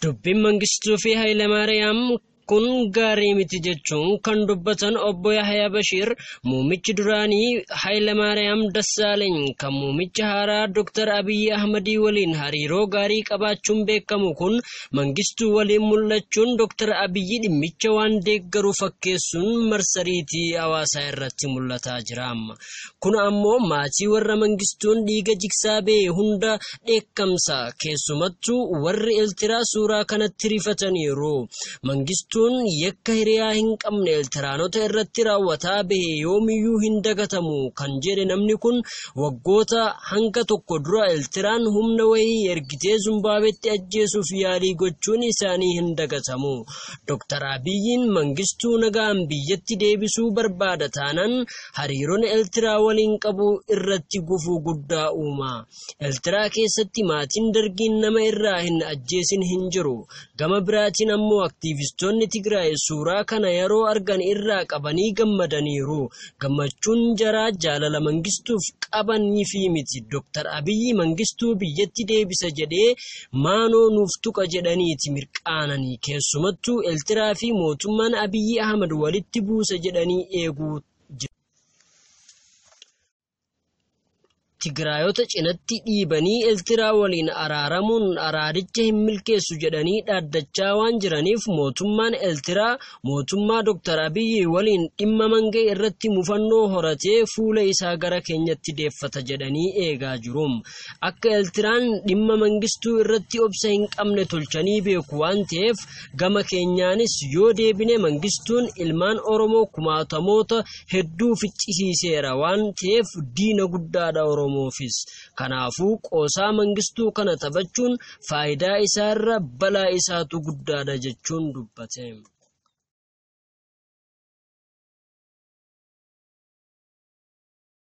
Dubbiin Mangistuu fi Hayilamaariyaam kun gaarii miti jechuun kan dubbatan obbo Yahya Bashiir, muummichi duraanii Hayilamaariyaam Dassaaleeny kan muummicha haaraa Dr. Abiyyi Ahmadii waliin hariiroo gaarii qabaachuun beekamu kun Mangistuu waliin mul'achuun Dr. Abiyyi dhimmicha waan deeggaru fakkeessuun marsariitii hawaasaa irratti mul'ataa jira. Kun ammoo maatii warra Mangistuun dhiiga jigsaa ba'e hunda dheekkamsa. Keessumattuu warri Eltiraa suuraa kanatti rifataniiru. Mangistuun yakka hiriyaa hin qabne Eltiraanota irratti raawwataa bahe yoomiyyuu hin dagatamu kan jedhe namni kun, waggoota hanga tokko dura Eltiraan humna wayii ergitee Zimbaabeetti ajjeesuuf yaalii gochuun isaanii hin dagatamu. Dr. Abiyyiin Mangistuu nagaan biyyatti deebisuu barbaada taanaan hariiroon Eltiraa waliin qabu irratti gufuu guddaa uuma. Eltiraa keessatti maatiin Dargiin nama irraa hin ajjeesin hin jiru. Gama biraatiin ammoo aktiivistoonni Tigraay suuraa kana yeroo argan irraa qabanii gammadaniiru. Gammachuun jaraa jaalala Mangistuuf qabaniifi miti. Dr. Abiyyi Mangistuu biyyatti deebisa jedhee maanoo nuuf tuqa jedhaniiti mirqaananii. Keessumattuu Eltiraa fi mootummaan Abiyyi Ahmad walitti buusa jedhanii eeguu jiru. Tigraayota cinatti dhiibanii Eltiraa waliin araaramuun araaricha hin milkeessu jedhanii dhaaddachaa waan jiraniif mootummaan Eltiraa mootummaa Dr. Abiyyi waliin dhimma Mangee irratti mufannoo horatee fuula isaa gara keenyatti deeffata jedhanii eegaa jiru. Akka Eltiraan dhimma Mangistuu irratti obsa hin qabne tolchanii beeku waan ta'eef gama keenyaanis yoo deebine Mangistuun ilmaan Oromoo kumaatamoota hedduu ficcisiiseera waan ta'eef diina guddaadha Oromoofis. Kanaafuu qoosaa Mangistuu kana taphachuun faayidaa isaarra balaa isaatu guddaadha jechuun dubbate.